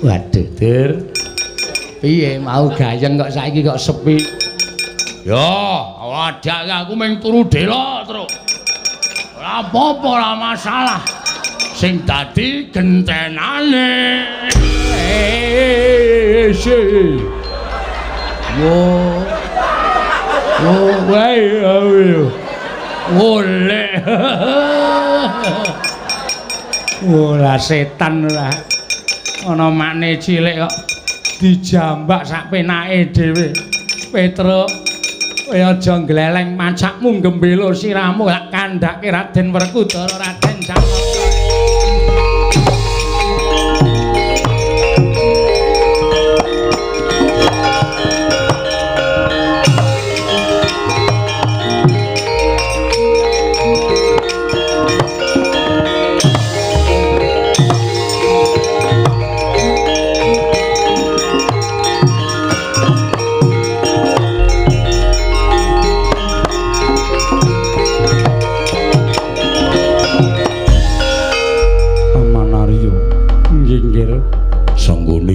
Waduh, Dur. Piye mau gayeng kok saiki kok sepi? Ya, wadah aku mung turu delok, Truk. Ora apa-apa, ora masalah. Sing dadi gentenane. Wo. Wo, wae ayo. Wolek. Ora setan ora. Ana makne cilik kok dijambak sak penake dhewe. Petruk, kowe aja ngleleng macakmu gembelo sirahmu tak kandhake Raden Werkudara Raden Janaka.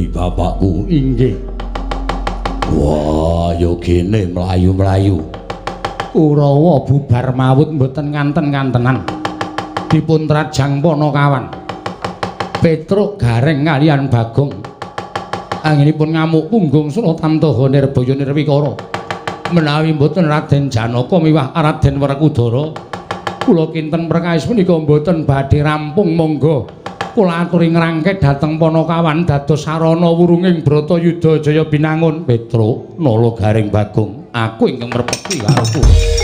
Bapakku inggih. Wah, ya gene mlayu-mlayu. Kurawa bubar mawut mboten kanten-kantenan. Dipun trajang Panakawan. Petruk Gareng kalian Bagong. Anggenipun ngamuk punggung Suratamtaha Nirbaya Nirwikara. Menawi mboten Raden Janaka miwah Raden Werkudara, kula kinten perkawis punika mboten badhe rampung. Monggo kula aturi ngrangket dhateng Panakawan dados sarana wurunging Bratayuda Jaya Binangun. Petruk, Nala Gareng Bagong, aku ingkang merpeki karo kula.